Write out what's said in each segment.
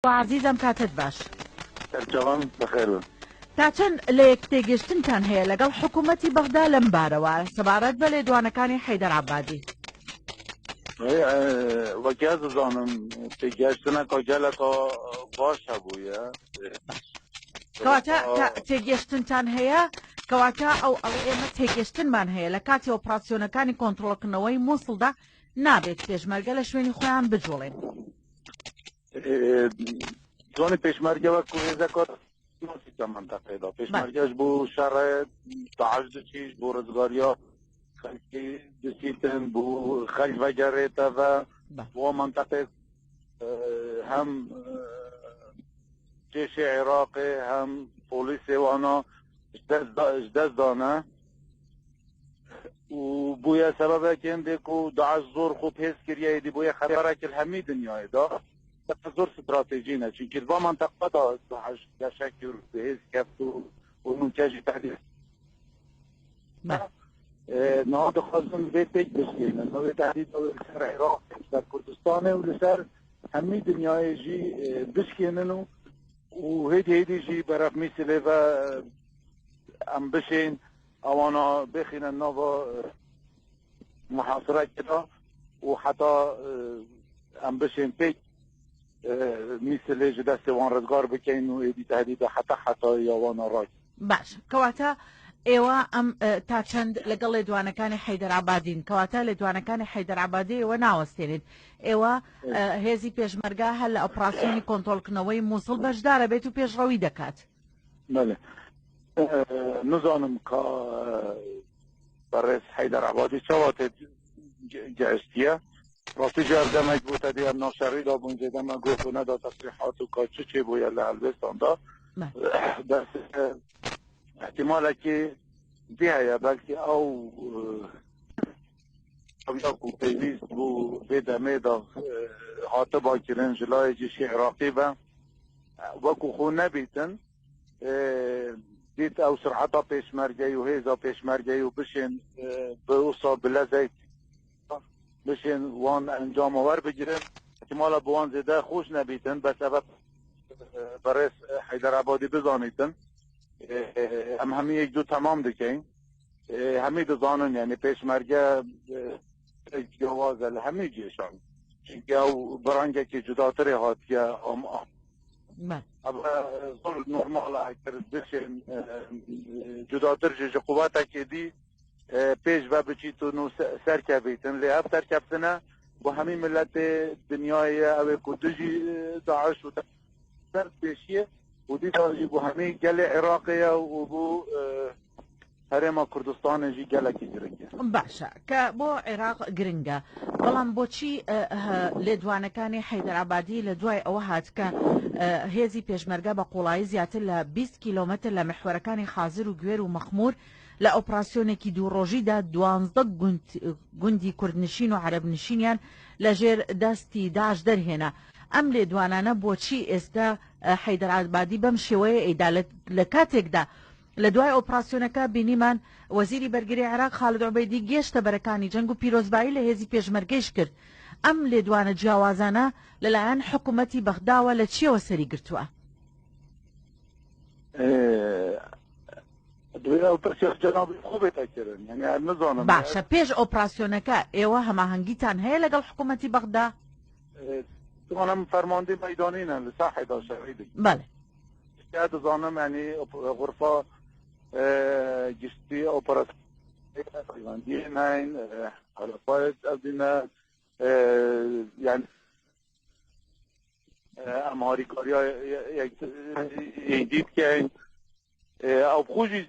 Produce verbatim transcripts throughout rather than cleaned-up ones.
و عەزیز، ئەم کاتت باش. سەرچاوان بەخێر بن. تا چەند لە یەک تێگەشتنتان هەیە لەگەڵ حکوومەتی بەغدا لەم بارەوە، سەبارەت بە لێدوانەکانی حەیدەر عەبادی؟ Wê, e, weke ez dizanim, têgihiştineka geleka baş hebûye. Baş. Kewata, ta têgihiştintan heye, kewata ew, ew ê me têgihiştinman heye. لە کاتی ئۆپراسیۆنەکانی کۆنترۆڵکردنەوەی مووسڵدا نابێت پێشمەرگە لە شوێنی خۆیان بجوڵێن. Zanî pêşmerge wek ku hêzeka nasî te menteqê de. Pêşmerge ji bo şerê DAIŞ diçî, ji bo rizgariya xelkê disîtin, bo xelk vegerê te ve. Bo wan menteqê, e, hem, e, cêşê Iraqê hem polîsê wana ji dest da-, ji dest dane. Û bûye sebebekên dê ku DAIŞ zor xwe bi hêz kiriye, êdî bûye xeberekî li hemî dinyayê de. Zor stratejî ne. Çunkî di van menteqa de DAIŞ geşek kir, bi hêz keft û, û nûke jî tehdîd. Niha dixwazin vê pêk bişkênin. Ew ê tehdîda wê li ser Iraq, li ser Kurdistanê û li ser hemî dinyayê jî, e, bişkênin û, û hêdî hêdî jî beref Mîsilê ve, e, em bişên, ewana bêxîne nava, e, muhasirekê de û heta, e, em bişên pêk, e, Mîsilê ji destê wan rizgar bikeyn û êdî tehdîda heta hetayiya wana rakin. باش. کەواتە ئێوە ئەم، ئە، تا چەند لەگەڵ لێدوانەکانی حەیدەر عەبادین؟ کەواتە لێدوانەکانی حەیدەر عەبادی ئێوە ناوەستێنێت. ئێوە، ئە، هێزی پێشمەرگە هەر لە ئۆپراسیۆنی کۆنترۆلکردنەوەی مووسڵ بەشدارە بێت و پێشڕەوی دەکات. بەڵێ. ئە، نزانم کا، ئە، بەڕێز حەیدەر عەبادی چاوا تێ گە-، گەشتیە. ڕاستی جار دەمێک بوو تە دێ ئەم ناوشەڕی دا بوون، جێ دەمە گۆ خۆ نەدا تەسریحات و کا چ چێ بووە لە هەلوێستان دا. بەس، ئە، احتیمالێکی دی هەیە، بەلکی ئەو، ئە، ئەو یا کو پێویست بوو بێ دەمێ دا، ئە، هاتە باکرێن ژلایە جێشی عێراقی بە، ئە، وەکو خۆ نەبیتن، ئێ، دیت ئەو سرعەتا پێشمەرگەی و هێزا پێشمەرگەی و بشێن، ئێ، بە وسا بلەزەیت، بشێن وان ئەنجامە وەربگرن. احتیمالا بۆ وان زێدە خۆش نەبیتن، بەس ئەوە، ئێ، بەڕێز حەیدەر عەبادی بزانیتن. ئێ، ئێ، ئێ، ئەم هەموو یەک دوو تەمام دکەین. ئێ، هەمووی دەزانن، یعنی پێشمەرگە، ئێ، جیاوازە لە هەمووی جێشان. چونکە ئەو بەڕەنگێکی جوداترێ هاتیە ئەم، ئەم. ئەوە زۆر نۆرماڵە ئەگەر بچێن، ئێ، جوداتر جێ ji قووەتێکی دی، ئێ، پێش ve biçîtin û se-، serkevîtin. Lê ev serkeftin e bo hemî miletê dinyayê ye. Ew ê ku dijî, ئێ، DAIŞ û te-، ser pêşiyê û dîsa jî bo hemî gelê Iraqê ye û bo, ئێ، هەرێما کوردستانێ ژی گەلێکی گرنگە. باشە، کە بۆ عێراق گرنگە، بەڵام بۆچی، ئە، هە، لێدوانەکانی حەیدەر عەبادی لە دوای ئەوە هات کە، ئە، هێزی پێشمەرگە بە قوڵایی زیاتر لە بیست کیلۆمەتر لە محوەرەکانی خازر و گوێر و مەخموور لە ئۆپراسیۆنێکی دوو ڕۆژیدا دوانزدە گوند، گوندی کوردنشین و عەرەبنشینیان لە ژێر دەستی داعش دەرهێنا؟ ئەم لێدوانانە بۆچی ئێستا، ئە، حەیدەر عەبادی بەم شێوەیە ئەیدا لە، لە کاتێکدا لە دوای ئۆپراسیۆنەکە بینیمان وەزیری بەرگری عێراق خالد عوبەیدی گەیشتە بەرەکانی جەنگ و پیرۆزبایی لە هێزی پێشمەرگەیش کرد. ئەم لێدوانە جیاوازانە لەلایەن حکوومەتی بەغداوە لە چیەوە سەری گرتووە؟ ئێ، دوێ ئەو پرسیار جەنابی خۆ بێتە کردن. یعنی، ئەم نزانم. باشە، پێش ئۆپراسیۆنەکە ئێوە هەماهەنگیتان هەیە لەگەڵ حکوومەتی بەغدا؟ ئێ، دەزانم فەرماندەی مەیدانینە لە ساحێدا شەڕی دەکەن. بەڵێ. ئێستا دەزانم، یعنی، ئۆپ-، غورفا، ئێ، گشتی ئۆپراسیۆن پەیوەندیە نین، ئێ، هەلەپایت ئەڤینە، ئێ، یعنی، ئێ، ئەم هاریکاریە یە-، یەک-، یەکدی بکەین. ئێ، ئەو بخۆ ژی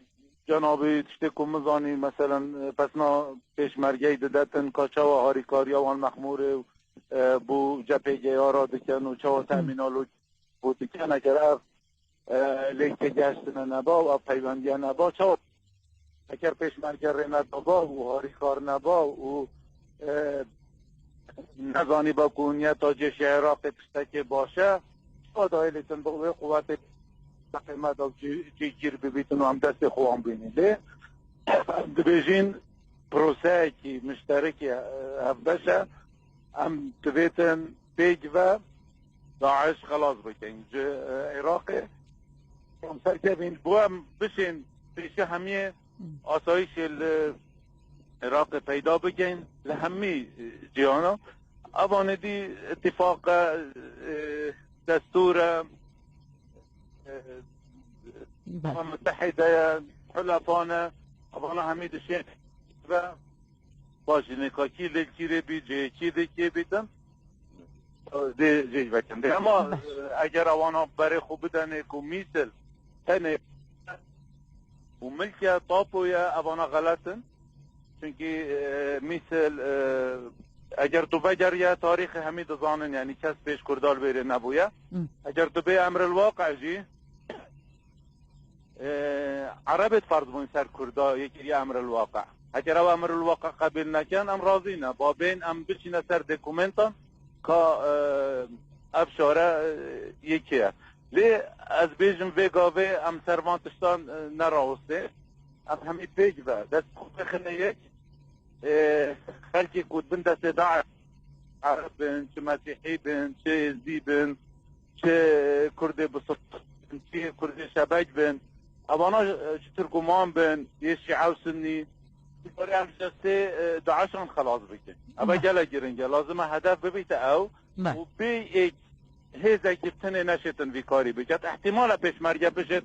جەنابی تشتێک کو مزانی، مەسەلەن، ئێ، پەسنا پێشمەرگەی دەدەتن کا چاوە هاریکاریە وان مەخمورێ و، ئێ، بۆ جەپێگەیا را دکەن و چاوە تەمینال و بۆ دکەن. ئەگەر ئەو، ئێ، لێکتێگەشتنە نەبا و ئەو پەیوەندیە نەبا، چاوە ئەگەر پێشمەرگە رێنەدابا و هاریکار نەبا و، ئێ، نەزانی با کو نیەتا جێشی عێراقی تشتێکی باشە، چاوە دایلێتن بۆ وێ قووەتێ قیمەت ئەو جێ-، جێگیر ببیتن و ئەم دەستێ خۆان بینی. لێ ئەم دبێژین پرۆسەیەکی مشتەرەکی، ئێ، هەفبەشە، ئەم دبێتن پێک ڤە DAIŞ xelas bikin ji, e, Iraqê. Em serkevîn, bo em bişên pêşî hemiyê asayîşê li Iraqê peyda bikin, li hemî, e, cîhana. Evanê dî îtîfaq e, e, destûr e, e, Belê. Umem Mutehide ye, Hulefa ne, evana hemî dişên ve Baş jî nêka kî lê kî rê bî, cihê kî dê kê bîtin. Dê cihê vekin. Dê ama, Baş. e, eger ewana berê xwe bidenê ku mîsil tenê û milk e, tapo ye, evana xelet in. Çunkî, e, mîsil, e, eger tu vegeriye tarîxê hemî dizanin, yanî kes pêş Kurda li bêrê nebûye. Hı. Eger tu bê emril waqe jî, Erebê ferz bûn ser Kurda yê kiriye emril waqe. Heger ew emril waqe qebîl nekin, em razî ne. Ba bên em biçîne ser dokumentan ka, e, ev şare, e, yekê ye. Lê ez bêjim vê gavê em ser van tiştan, e, nerawistê. Em hemî pêk ve dest xwe bixine yek. E, xelkê ku bin destê DAIŞ, Ereb bin, çi Mesîhî bin, çi Êzdî bin, çi Kurdê Bisot bin, çi Kurdê Şebek bin, evana, e, çi Tirkoman bin, yê Şîe û Sunnî, barê em ji destê, e, DAIŞan xelas bikin. Ev e gelek giring e. Lazim e hedef bibîte ew Me. û bê êk hêzekî bi tenê neşêtin vî karî biket. Îhtimal e pêşmerge bişêt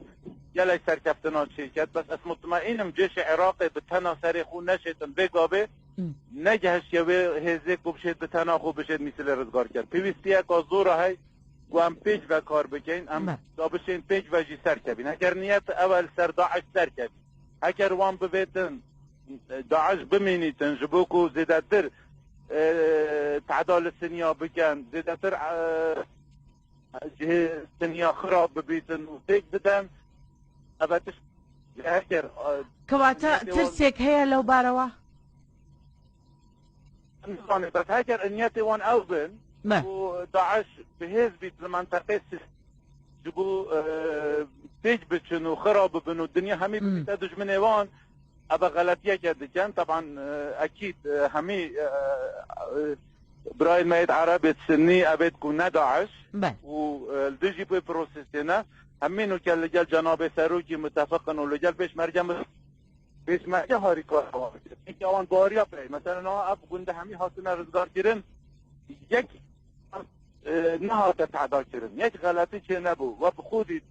gelek serkeftinan çêket. Bes ez mutmeîn im cêşê Iraqê bi tena serê xwe neşêtin vê gavê. Hmm. Negehiştiye wê hêzê ku bişêt bi tena xwe bişêt mîsilê rizgar ket. Pêwîstiyeka zor e hey ku em pêk ve kar bikeyn. Em Me. da bişên pêk ve jî serkevîn. Eger niyet ew e li ser DAIŞ serkevîn. Heger wan bivêtin, DAIŞ bimînîtin, ji bo ku zêdetir, e, teda li Siniya bikin, zêdetir, e, cihê Siniya xirab bibîtin û têk bidin, ev e tişt, heger, e, Kewata niyetê wan tirsek heye lew barewa? Nizanim, bes heger niyetê wan ew bin Me. û DAIŞ bi hêz bît li menteqê Sî-, ji bo, e, pêk biçin û xira bibin û dinya hemî Hmm. bibîte dijminê wan, ev e xeletiyeke dikin. Teban, e, ekîd, e, hemî, e, e, birayên me yêt Erebêt Sinnî, evêt ku ne DAIŞ Me. û, e, li dijî vê prosesê ne, hemî nûke li gel Cenabê Serokî mitefiq in û li gel pêşmerge mit-, pêşmerge harîkar wan bikin. Çimkî ewan bariya pey. Mesela niha ev gund hemî hatine rizgarkirin. Yek, e, nehate tehda kirin. Yek xeletî çê nebû. We bi xwe dît.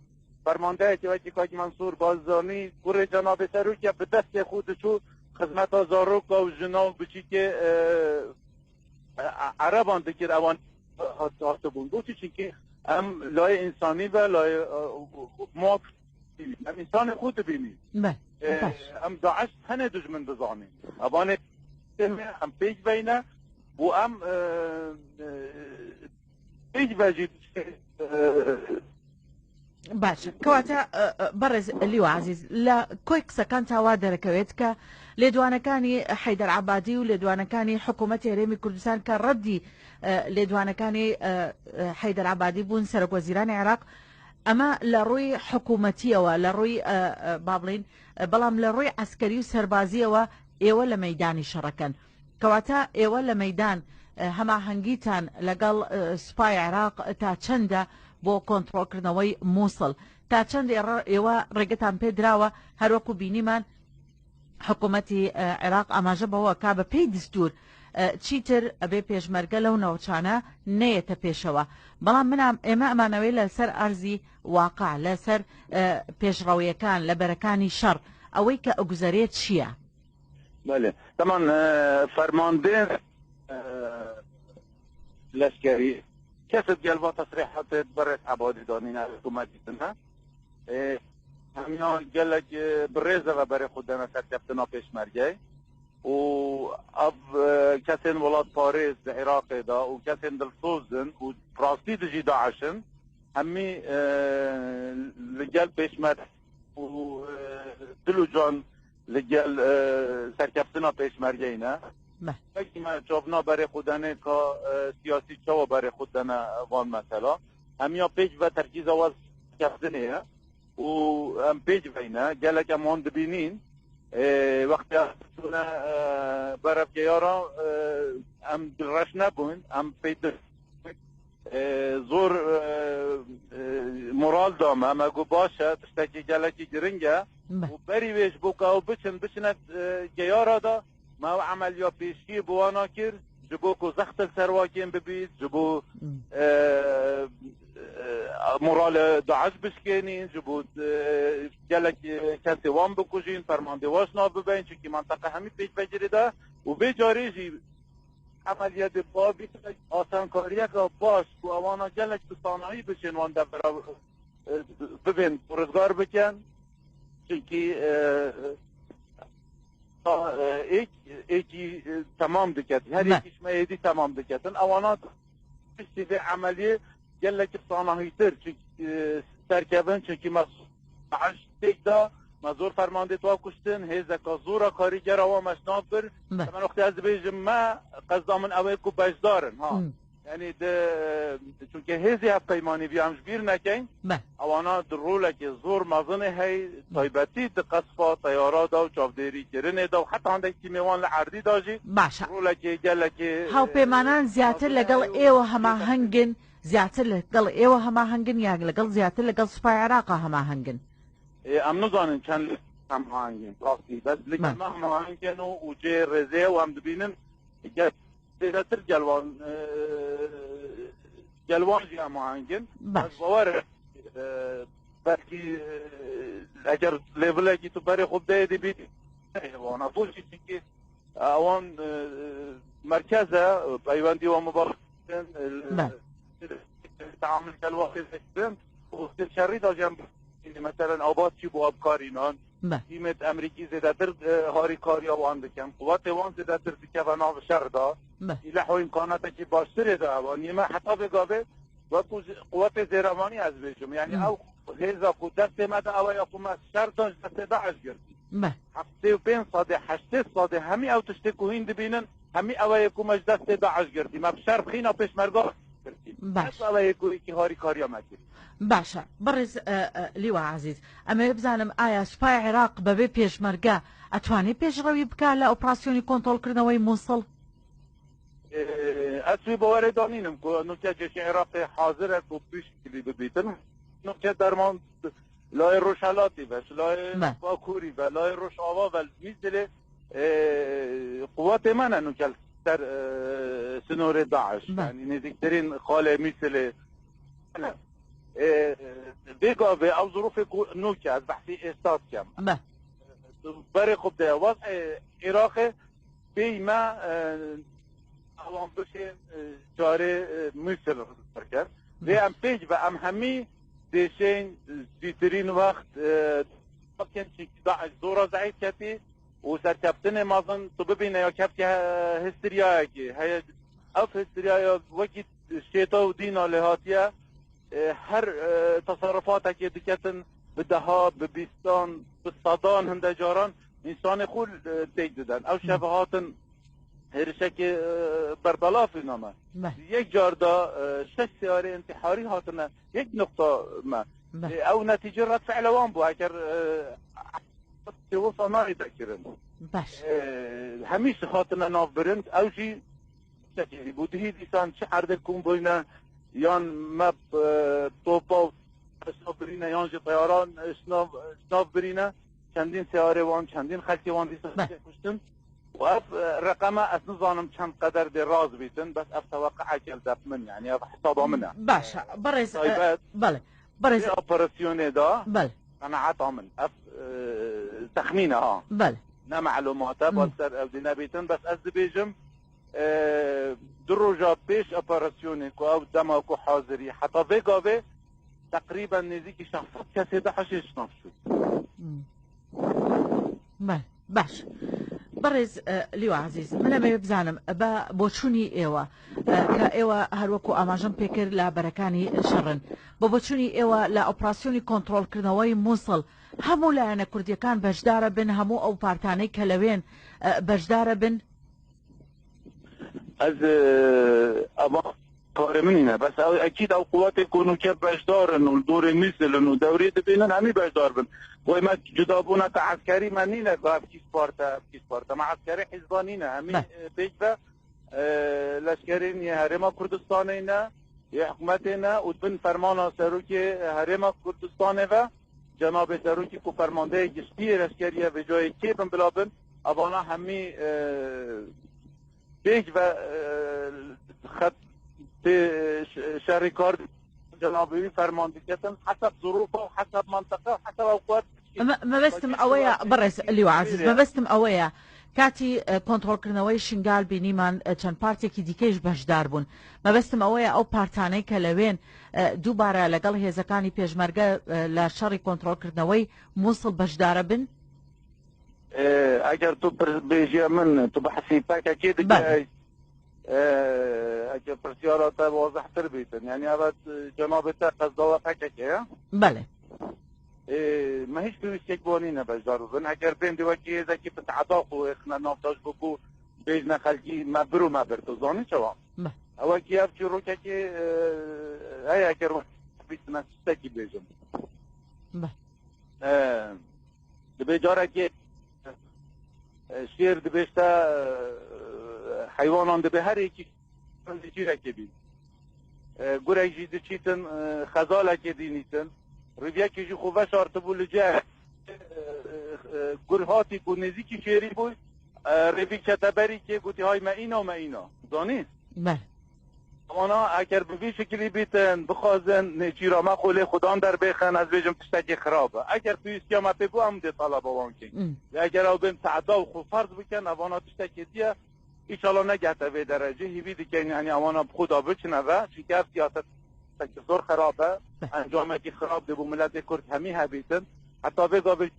Fermandeyekî wekî Kak Mensûr Barzanî, kurê Cenabê Serokê bi destê xwe diçû xizmeta zaroka û jina û biçîkê, e, e, e, Ereban dikir, ewan hat-, hatibûn. Boçî? Çimkî em layê însanî ve layê, e, maf Em însanê xwe dibînî. Be, E, baş. Em DAIŞ tenê dijmin dizanîn. Evanê em pêk veyne û em, e, e, pêk ve jî, e, Baş. Kewata, e, e, berêz Lîwa Ezîz, لە کۆی قسەکانتا وا دەرەکەوێت کە لێدوانەکانی حەیدەر عەبادی و لێدوانەکانی حکوومەتی هەرێمی کوردستان کە ڕەدی، ئە، لێدوانەکانی، ئە، ئە، حەیدەر عەبادی بوون سەرۆک وەزیرانی عێراق، ئەمە لە ڕووی حکوومەتیەوە، لە ڕووی، ئە، ئە، با بڵێن، ئە، بەڵام لە ڕووی عەسکەری و سەربازیەوە ئێوە لە مەیدانی شەڕەکەن. کەواتە ئێوە لە مەیدان، ئە، هەماهەنگیتان لەگەڵ، ئە، سوپای عێراق تا چەندە بۆ کۆنتڕۆلکردنەوەی مووسڵ؟ تا چەند ئێڕە-، ئێوە ڕێگەتان پێ دراوە؟ هەروەکو بینیمان حکوومەتی، ئە، عێراق ئاماژە بەوە کا بە پێی دستور، ئە، چیتر ئەبێ پێشمەرگە لەو ناوچانە نەیەتە پێشەوە. بەڵام منام-، ئێمە ئەمانەوەی لەسەر ئەرزی واقع، لەسەر، ئە، پێشڕەویەکان، لە بەرەکانی شەڕ، ئەوەی کە ئەگوزەرێت چییە؟ بەێ، تەمان، ئە، فەرماندەر، ئە، لەشکەری، کەسێک گەل va تەسریحاتێت بەڕێز عەبادی دانینە حکوومەتی دنە. ئێ، هەمیا gelek، ئێ، bi rêz ve berê xwe dene serkeftina pêşmergeyê û ev، ئێ، kesên welatparêz di Iraqê de û kesên dilsoz in û rastî dijî DAIŞ in, hemî، ئێ، li gel pêşmer û، ئێ، dil û can li gel، ئێ، serkeftina pêşmergeyê ne. Me. Wekî me çavna berê xwe denê ka، ئێ، siyasî çawa berê xwe dene van mesela. Hemiya pêk ve terkîza wan serkeftinê ye û em pêk veyne. Gelek em wan dibînîn. ئێ، wextê em çûne، ئێ، berevkeya re، ئێ، em dilreş nebûn. Em pê di-، e, zor, e, e, moral da me. Me got baş e, tiştekî gelekî giring e. Be. Û berî wê ji bo ku ew biçin, biçine, e, geyara da, me ew emeliya pêşiyê bi wana kir, ji bo ku zext li ser wakên bibît, ji bo, Hmm. e, e, moralê DAIŞ bişkênîn, ji bo, e, gelek, e, kesê wan bikujîn, fermandê wan ji nav bibeyin, çunkî menteqe hemî pêşvegirê de û vê carê jî emeliyetê bi bît asankariyeke baş ku ewana gelek bi sanahî biçên wan devera, e, bibên rizgar bikin. Çunkî, e, e, êk, êkî, e, temam diket. Her Me. êkî ji me êdî temam diketin. Ewana piştî vê emeliyê gelekî sanahîtir, çunkî, e, serkevin, çunkî me DAIŞ têk da, me zor fermandê twa kuştin, hêzeka zora karîgera wan me ji nav bir. Be. Hemen wextê ez dibêjim me, qesda min ew ê ku beşdar in, ha. Hmm. Yani de, çünkü hêzê hevpeymanî bî em ji bîr nekeyn. Be. Ewana di rolekê zor mezinê hey, taybetî di qesfa teyara da û çavdêrî kirinê da û heta hindek tîmê wan li erdî da jî Baş e. rolekê gelekê, Hawpêmanan e, ziyartir mezin legel e û êwe hemaheng in, ziyartir legel êwe hemaheng in ya legel ziyartir legel Supay Iraqa hemaheng in? E, em nizanin çend hemaheng in, rastî. Bes li gel Me. me hemaheng in û, û cê rêzê û em dibînin gel zêdetir gel wan, e, gel wan jî hemaheng in. Baş. Ez bawer im, e, belkî, e, eger levelekî tu berê xwe bideyê dibî, wana. Bo çi? Çunkî ewan, e, merkez e, peywendî wan mibar dikin, e, Be. teamul gel wan xêz dikin. Û di şerî de jî em, meselen, abat çî bû, ev karînan. Be. Tîmêt Emerîkî zêdetir, e, harîkariya wan dikin. Quwetê wan zêdetir dikeve nav şer de. Be. Îleh û îmkanatekî baştirê de ewanî me heta vê gavê wekû ji, quwetê zêrevanî ez bêjim. Yani Hı. ew hêza ku destê me de ew ya ku me şer da ji destê DAIŞ girtî. Be. Heftê û pênc sedê, heştê sedê hemî ew tiştê ku hîn dibînin, hemî ew ye ku me ji destê DAIŞ girtî. Me bi şer bi xîna pêşmerga girtî. Baş. Ev ew ye ku êkî harîkariya me kirî. Baş e. Birêz, e, e, Lîwa Ezîz, em ê bizanim, aya Supay Iraq be vê pêşmerge etwanî pêşrewî bike li operasyonî kontrolkirineweyî Mûsil? Ee, ez wî bawerê danînim ku nûke cêşê Iraqê hazir e ku piştgirî bibîtin. Nûke derman layê rojhelatî ve, ji layê Me. bakurî ve, layê rojava ve, li Mîsilê, e, quwetê me ne nûke li ser, e, sinorê DAIŞ. Me. Yani nêzîktirîn xalê Mîsilê. E, vê gavê ew zirûfê ku nûke, ez behsî êsta dikem. Me. Berê xwe bide. Wezê Iraqê pêy me, e, ewan bişên, e, carê, e, Mûsil bikin. Vê em pêk ve em hemî dêşên, e, zîtirîn wext, e, bikin, çunkî DAIŞ zora zeîf ketî û serkeftinê mezin tu bibîne ya kevke, e, histriyayekê heye. Ev histriyaya wekî şêta û dîna lê hatiye, e, her, e, teserrufatekê diketin bi deha, bi bîstan, bi sedan hinde caran însanê xwe, e, têk didin. Ew şev hatin hêrişekê, e, berbelavî name. Me. Yek car da, e, şeş seyarê întiharî hatine yek nuqta me. Me. E, ew netîce red fi'le wan bû. Eger, e, tê wisa nayê dekirin. Baş. E, hemî hatine navbirin. Ew jî tiştekî bû. Dihî dîsan çi erdê kom bûyne, yan me, e, topa û şinav birîne, yan jî teyaran, e, şinav, şinav birîne. Çendîn seyarê wan, çendîn xelkê wan dîsan Be. tê kuştin. Û ev, e, reqeme ez nizanim çend qeder dê rast bîtin, bes ev teweqeekê li def min, yani ev hesaba min e. Baş e. Birêz, e, Taybet. belê. Birêz. Vê operasyonê de Belê. qenaeta min. Ev, e, texmîn e ha. Belê. Ne melumat e, Hı. bas ser ev dî nebîtin, bes ez dibêjim, e, du roja pêş operasyonê ku ew dema ku hazirî, heta vê gavê teqrîben nêzîkî şeş sed kesê DAIŞê şinav şût. Hmm. Belê, baş. Birêz, e, Lîwa Ezîz, min em ê bizanim, be boçûnî êwe, e, ke êwe her wekû amajin pê kir li berekanî şer in. Bi boçûnî êwe li operasyonî kontrolkirineweyî Mûsil, hemû layene kurdiyekân beşdar e bin, hemû ew partaney ke lewên, e, beşdar e bin? Ez, e, eva karê min nîne. Bes ew, ekîd ew quwetê ku nûke beşdar in û li dorê Mîsil in û dewrê dibînin, hemî beşdar bin. Wê me cudabûneke eskerî me nîne ku ev kî sparte, ev kî sparte. Me eskerê hizba nîne. Hemî, Be. e, pêk ve, e, leşkerên yê Herêma Kurdistanê ne. Yê hikûmetê ne û bin fermana Serokê Herêma Kurdistanê ve, cenabê Serokî ku fermandeyê giştî yê leşkerî ye, vêca yê kê bin bila bin, evana hemî, e, pêk ve, e, xet tê, e, ş-, şerê kar cenabê wî ferman diketin, hesab zorofa û hesab menteqa û hesab ewqat. Me-, mebestim ئەوەیە، بەڕێز لیوا عەزیز، مەبەستم ئەوەیە، کاتی، ئە، کۆنترۆلکردنەوەی شنگال بینیمان، ئە، چەند پارتێکی دیکەیش بەشدار بوون. مەبەستم ئەوەیە، ئەو پارتانەی کە لەوێن، ئە، دووبارە لەگەڵ هێزەکانی پێشمەرگە، ئە، لە شەڕی کۆنترۆلکردنەوەی موسڵ بەشدارە بن؟ ئێ، ئەگەر تو پرس-، بێژیە من، تو بەحسی پەکەکێ بەڵێ. دەکەی، ئێ، ئەگەر پرسیارا te wazehtir bîtin. یعنی، ئەوە، ئێ، جەنابێ te qezdawa پەکەکێ، یا؟ بەڵێ. ئێ، me hîç pêwîstiyek bi wan nîne beşdar bibin. Eger bên di wekî hêzekî bi te'da xwe wêxine nav da ji bo ku bêjne xelkî me bir û me bir, tu zanî çawa? Beh. Ewekî ev çîrokekê, e, heye, eger wan bîstine tiştekî bêjin. Beh. E, dibê carekê, e, şêr dibê işte, e, heywanan dibê her yekî çîrekê bî. E, gurek jî diçîtin, e, xezalekê dînîtin. Riviyekî jî xwe veşartibû li cê, e, e, e, gur hatî ku nêzîkî şêrî bû, e, rêvî kete berî kê gotî, "Hay me îna, me îna." Zanî? Beh. Wana eger bi vî şekilî bîtin, bixwazin nêçîra me xwe lê xudan derbêxin, ez bêjim tiştekî xirab e. Eger pêwîstiya me pê bû, em dê taleba wan kin. Hmm. Lê eger ew bên te'da û xwe ferz bikin, evana tiştekê diye. Înşallah negehte vê derecê, hîvî dikin, yanî ewana bi xwe da biçine ve, çunke ev siyasetekî zor xirab e, Beh. encamekî xirab dê bo miletê Kurd hemî hebîtin. Heta vê gavê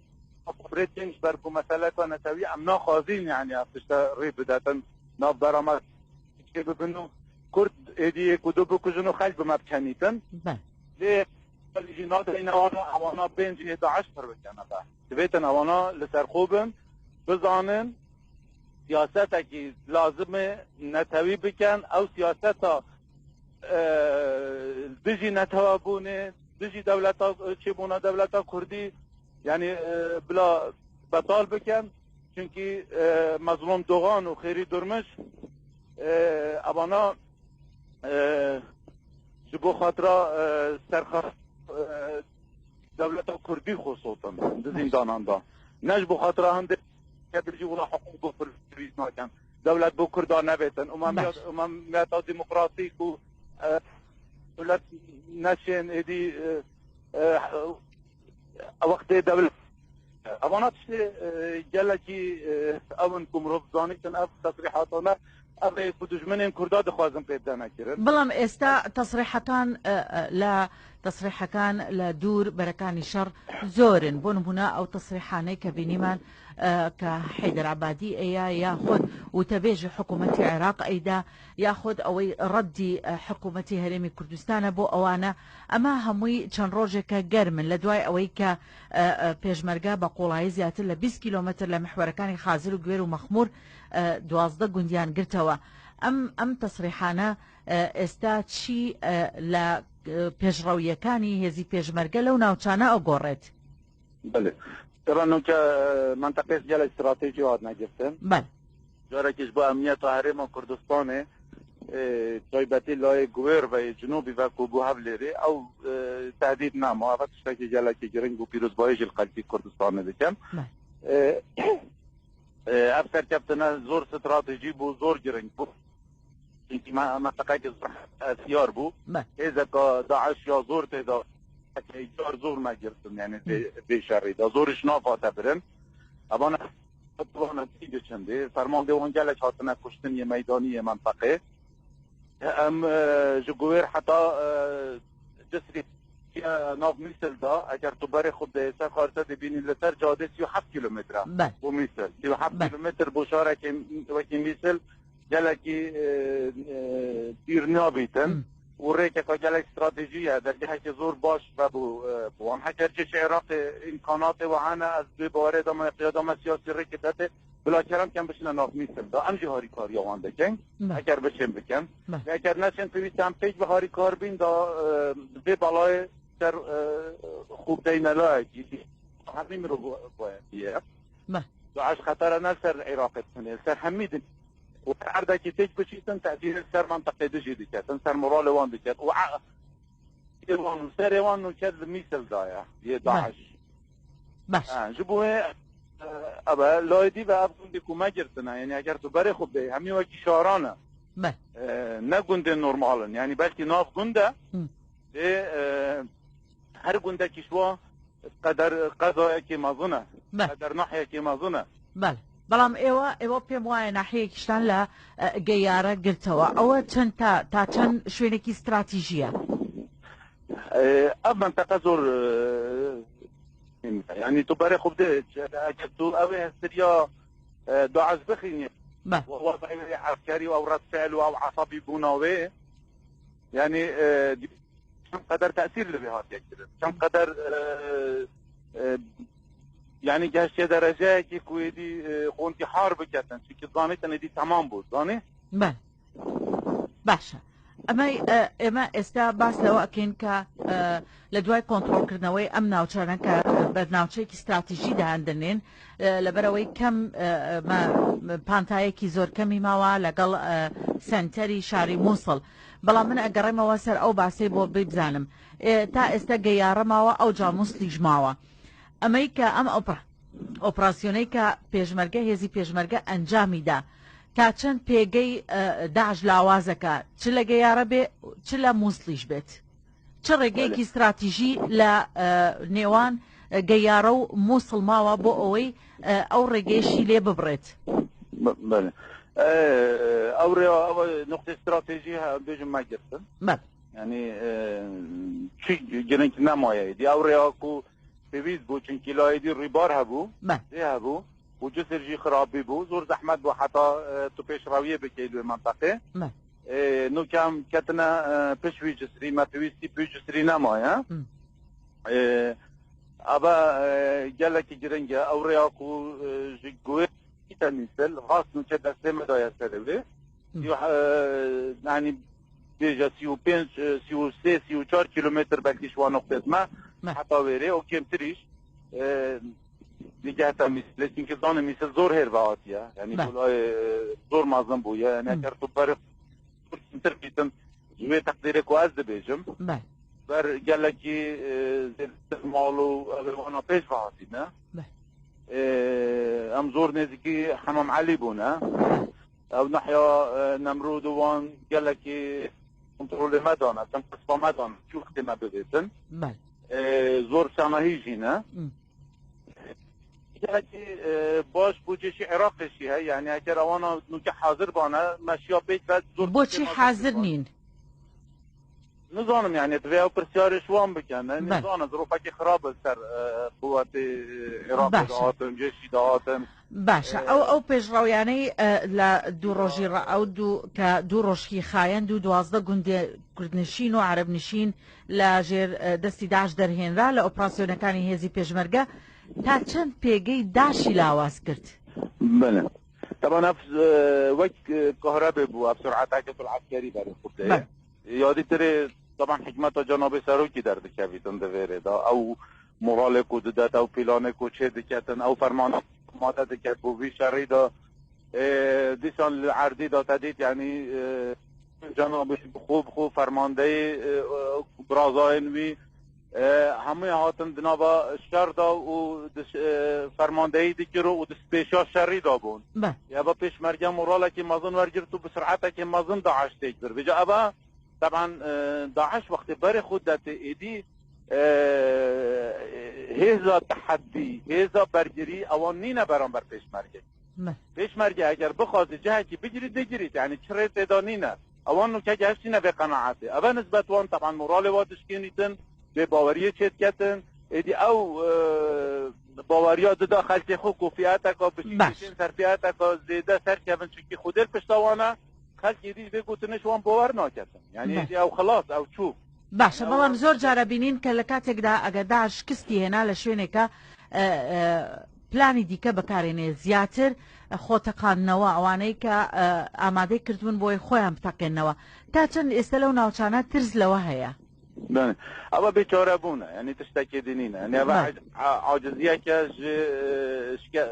birê tên ji ber ku meseleka netewî em naxwazîn, yanî ev tişte rê bidetin, nav beramet çê bibin û Kurd êdî yê ku du bikujin û xelk bi me bikenîtin. Beh. Lê jî nadeyne wana, ewana bên cihê DAIŞ pir bikene be. Divêtin ewana li ser xwe bin, bizanin, siyasetekî lazim e netewî bikin. Ew siyaseta, e, dijî netewebûnê, dijî dewleta, çêbûna dewleta Kurdî, yanî, e, bila betal bikin. Çunkî, e, Mezlûm Dogan û Xêrî Durmuş, e, evana, e, ji bo xatira, e, serxa-, e, dewleta Kurdî xwe sotin di zîndanan de. Ne ji bo xatira hindê Kurdî jî wila hiqûq bo Kurd pêwîst nakin. Dewlet bo Kurda nevêtin. Umemiyet, Baş. Umemiyeta demokratîk û, e, dewlet neşên êdî, e, e, wextê dewlet. Evana tiştê, e, gelekî, e, ew in ku mirov zanîtin, ev tesrîhatane, ev ê ku dijminên Kurda dixwazin pê bidene kirin. بەڵام ئێستا تەسریحەکان، ئە، ئە، لە تەسریحەکان لە دوور بەرەکانی شەڕ زۆرن. بۆ نمونە ئەو تەسریحانەی کە بینیمان، ئە، کە حەیدەر عەبادی ئەیا یاخود وتەبێژی حکوومەتی عێراق ئەیدا، یاخود ئەوەی ڕەدی، ئە، حکوومەتی هەرێمی کوردستانە بۆ ئەوانە. ئەمە هەمووی چەند ڕۆژێکە گەرمن لە دوای ئەوەی کە، ئە، ئە، پێشمەرگە بە قوڵایی زیاتر لە بیست کیلۆمەتر لە محوەرەکانی خازر و گوێر و مەخموور، ئە، دوازدە گوندیان گرتەوە. ئەم، ئەم تەسریحانە، ئە، ئێستا چی، ئە، لە، ئە، پێشڕەویەکانی هێزی پێشمەرگە لەو ناوچانە ئەگۆڕێت؟ Belê. Teba nûke, e, menteqê gelek stratejî hatine girtin. Belê. Carekê ji bo emniyeta Herêma Kurdistanê, e, taybetî layê Guwêr ve yê Cinûbî ve ku bû Hevlêrê, ew, e, tehdîd nema. Ev tiştekî gelekî giring bû, pîrozbayî jî li xelkê Kurdistanê dikim. Belê. E, e, ev serkeftina zor stratejî bû, zor giring bû. Çunkî me, menteqekî zor hesiyar bû. Belê. Hêzeka DAIŞ ya zor tê de, car zor me girtin, yani vê, Hmm. vê şerî de. Zor ji nav hate birin. Evana, evana tî diçin dê. Fermandê wan gelek hatine kuştin yê meydanî yê menteqê. Em, e, ji Guwêr heta, e, Cisrî, e, nav Mîsil da, eger tu berê xwe bideyê ser xarîte dibînî li ser cadê sî û heft kîlometre Be. bo Mîsil. Sî û heft Be. kîlometr bo şarekê wekî Mîsil gelekî, e, e, dîr nabîtin. Hmm. Û rêkeka gelek stratejî ye, dergehekê zor baş vebû, e, bi wan. Heger cê ji Iraqê îmkanatê we hene, ez dê bawerê de me, qiyada me siyasî rêkê dete, bila kerem ken biçine nav Mîsil de. Em jî harîkariya wan dikin. Be. Eger biçin bikin. Be. Eger neçin pêwîst em pêk bi harîkar bîn de, e, vê belayê ser, e, xwe bideyne layekî. Hemî mirov boyetiye. Be. DAIŞ xetera ne ser Iraqê tune, ser hemî din. û her erdekî têk bişîtin, tesîrê ser menteqê din jî diketin, ser moralê wan diket. Û a-, wan û serê wan nûke li Mîsil daye, yê Baş. DAIŞ. Baş. Ha, ji bo wê, e, ebe, layê dî ve ev gundê ku me girtine, yanî eger tu berê xwe bidê, hemî wekî şaran e. Be. E, ne gundên normal in, yanî belkî nav gund e, Hı. lê, e, her gundekî ji wan qeder qezayekî mezin e, Be. qeder nahiyekî mezin e. Bele. Belam êwa, êwa pêm wayê nahiyekî ji wan le, e, geyare girtewe. Ew çend ta, ta çend şwênekî stratejî ye? E, ev menteqe zor, e, yanî tu berê xwe bidê, eger tu ew ê hestiriya, e, DAIŞ bixînî, Be. we, we, wezayê eskerî û ew redfe'l û ew esabî bûna wê, yanî, e, çend qeder tesîr li vê hatiye kirin. Çend qeder, e, e, yanî gehiştiye dereceyekî ku êdî, e, xwe intihar biketin. Çimkî zanîtin êdî temam bû. Zanî? Bele. Baş e. ئەمەی، ئە، ئێمە ئێستا باس لەوە ئەکەین کە، ئە، لە دوای کۆنترۆڵکردنەوەی ئەم ناوچانە کە، ئە، بە ناوچەیەکی استراتیژی داهاندنێن، ئە، لەبەرەوەی کەم، ئە، ئە، مە-، پانتایەکی زۆر کەمی ماوە لەگەڵ، ئە، سەنتەری شاری مووسڵ. بەڵام من ئەگەڕێمەوە سەر ئەو باسەی بۆ ببزانم. ئێ، تا ئێستا گەیارە ماوە، ئەو جاموسلیش ماوە. ئەمەی کە ئەم ئۆپرا-، ئۆپراسیۆنەی کە پێشمەرگە، هێزی پێشمەرگە ئەنجامی دا، تا چەند پێگەی، ئە، داعش لاوازەکە، چ لە گەیارە بێ، چ لە مووسڵیش بێت؟ چ ڕێگەیەکی بەڵێ. استراتیژی لە، ئە، نێوان، ئە، گەیارە و مووسڵ ماوە بۆ ئەوەی، ئە، ئەو ڕێگەیەشی لێ ببڕێت؟ ب-، بەڵێ. ئە، ئەو ڕێ-، ئەوە نقطەی استراتیژی هە-، بێژم مەگرتن. بەڵێ. یعنی، ئە، چی گرنگ نەمایە. دی ئەو ڕێیا کو پێویست بوو، چونکی لایەدی ڕیبار هەبوو، بە. دێ هەبوو، و جسر ژی خراپی بوو، زۆر زەحمەت بوو، حتا، ئە، تو پێشڕەویە بکەی لێ منطقێ. بە. ئێ، نوکەم کەتنە، ئە، پشت وی جسری، مە پێویستی پێ جسری نەمایە. م. ئێ، ئەبە، ئە، گەلێکی گرنگە، ئەو ڕێیا کو، ئە، ژی گوێ تەنیسل، ڕاست نوکە دەستێ مەدایە سەرێ. م. سی و، ئە، یعنی، بێژە سی و پێنج، ئە، سی و سێ، سی و چوار کیلومتر بەلکیش وان نقطێت مە، مە. حتا وێرێ، و کێمتریش، ئە، دیگه حتا میسل، چونکی زانم میسل زۆر هێر بەهاتیە، یعنی، بە. گولای، ئە، زۆر مازن بووە، یعنی، م. ئەگەر تو بەر زۆر کێمتر بیتن، ji wê teqdîrê ku ez dibêjim، بە. ber gelekî، ئە، زێدتر ماڵ و ئەوێ wana پێش بەهاتینە. بە. ئێ، ئەم زۆر نێزیکی حەمام عەلی بوونە. بە. ئەو نەحیا، ئە، نەمرود و وان gelekî کۆنترۆلê me dane, tim qisma me dane, çi wextê me bivêtin. Bel. Ê, zor şanahî jî ne. Hmm. Gelekî, ê, baş bo cêşî Iraqê jî heye, yani eger ewana nûke hazir bane, me şiya pêk ve zor Boçî tiştê me hazir bane. Nîn? Nizanim yani, divê ew pirsyarê ji wan bikin. Ne, Bel. Nizanim, zirofekî xirab li ser, ê, quwetê, ê, Iraqê Baş. Dihatin, cêşî dihatin. باشە، ئەو، ئەو پێشڕەویانەی، ئە، لە دوو ڕۆژی ڕا-، ئەو دوو، کە دوو ڕۆژکی خایەند و دوازدە گوندێ کوردنشین و عەرەبنشین لە ژێر، ئە، دەستی داعش دەرهێنرا لە ئۆپراسیۆنەکانی هێزی پێشمەرگە، تا چەند پێگەی داعشی لاواز کرد؟ بەڵێ. طبعاً ئەف، ئە، وەک، ئە، کەهرەبێ بوو، ئەف سرعەتەکە عەسکەری بەرێ خوردەیە. بەڵێ. Yadî tirê, taban hikmeta Cenabê Serokî derdikevîtin di vê rê de. Ew moralê ku didet, ew planê ku çê diketin, ew fermana made diket bo vî şerî de, ê, dîsan li erdî de te dît, yanî, ê, Cenabê bi xwe, bi xwe fermandeyê, ê, ê, birazayên wî, ê, hemû hatin di nava şer de û di ş-, ê, fermandeyî dikir û di pêşa şerî de bûn. Be. Ya be pêşmerge moralekî mezin wergirt û bi sur'etekî mezin DAIŞ têk bir. Vêca eva Teban, e, DAIŞ wextê berê xwe detê êdî, e, hêza teheddî, hêza bergirî ewan nîne beramber pêşmergê. Me. Pêşmerge eger bixwazî cihekî bigirî, digirî. Yani çi rê tê de nîne. Ewan nûke gehiştîne vê qenaetê. Eve nisbet wan teban moralê wa dişkênîtin, bê baweriyê çêdiketin. Êdî ew, e, baweriya dida xelkê xwe ku fiyeteka biçî Baş. Dişên ser fiyeteka zêde serkevin, çunkî xwedê li pişta wan e. Xelk êdî vê gotinê ji wan bawer naketin. Yani Be. Êdî ew xilas, ew çû. باشە، بەڵام زۆر جارە بینین کە لە کاتێکدا ئەگەر داعش شکستی هێنا لە شوێنێکە، ئە، ئە، پلانی دیکە بەکارێنێ، زیاتر خۆتەقاندنەوە، ئەوانەی کە، ئە، ئامادەی کردبوون بۆی خۆیان بتەقێنەوە. تا چەند ئێستا لەو ناوچانە ترس لەوە هەیە؟ Bene. Ama bêçare bûne. Yani tiştekê dinî ne. Yani eva Be. Aciziyeke ji, e, şike-,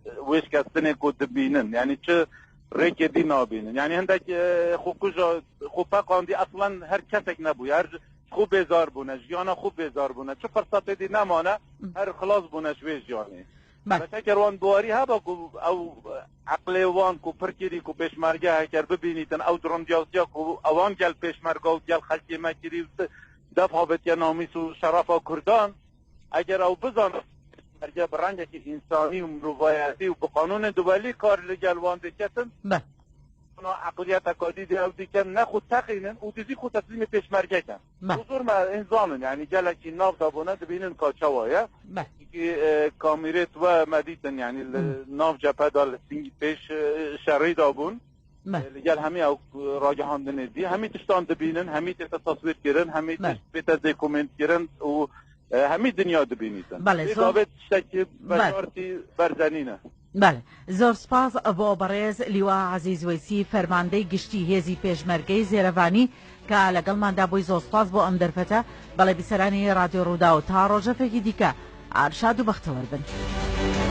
e, wê şikestinê ku dibînin. Yani çi rêkê dî nabînin. Yani hindek, e, xwe kuja, xwe peqandî, eslen her kesek nebûye. Her ji xwe bêzar bûne, jiyana xwe bêzar bûne. Çi firsatê dî nemane, her xilas bûne ji wê jiyanê. Bel. Belê, eger wan bawerî heba ku ew, e, eqlê wan ku pir kirî ku pêşmerge heker bibînîtin, ew dirindiyatiya ku ewan gel pêşmerga û gel xelkê me kirî û def havetiye namîs û şerefa Kurdan, eger ew bizane pêşmerge bi rengekî însanî û mirovayetî û bi qanûnên duwelî kar li gel wan diketin, Bel. Ona eqliyeteka dî dê ew dikin, ne xwe teqînin û dizî xwe teslîmê pêşmerge ken. Bel. Huzur me ên zanin, yani gelekî nav de bûne, dibînin ka çawa ye. Bel. Çünkü, e, kamîrêt we me dîtin, yani li Hmm. nav cephe de li sîngî pêş, e, şerî de bûn. Bel. E, li gel hemî ew ragihandinê dî, hemî tiştan dibînin, hemî tête taswîr kirin, hemî Bel. tişt bête dokument kirin û, e, hemî dinya dibînîtin. Belê, Vê zor- gavê tiştekî Bel. veşartî berzenî ne. Belê. Zor spas bo berêz Lîwa Ezîz Weysî, fermandey giştî hêzî pêşmergeyê Zêrevanî, ke legelman da bûy. Zor spas bo em derfete. Belê, bîserani Radyo Rûdaw, ta rojefekî dîke, arşad û bextewer bin.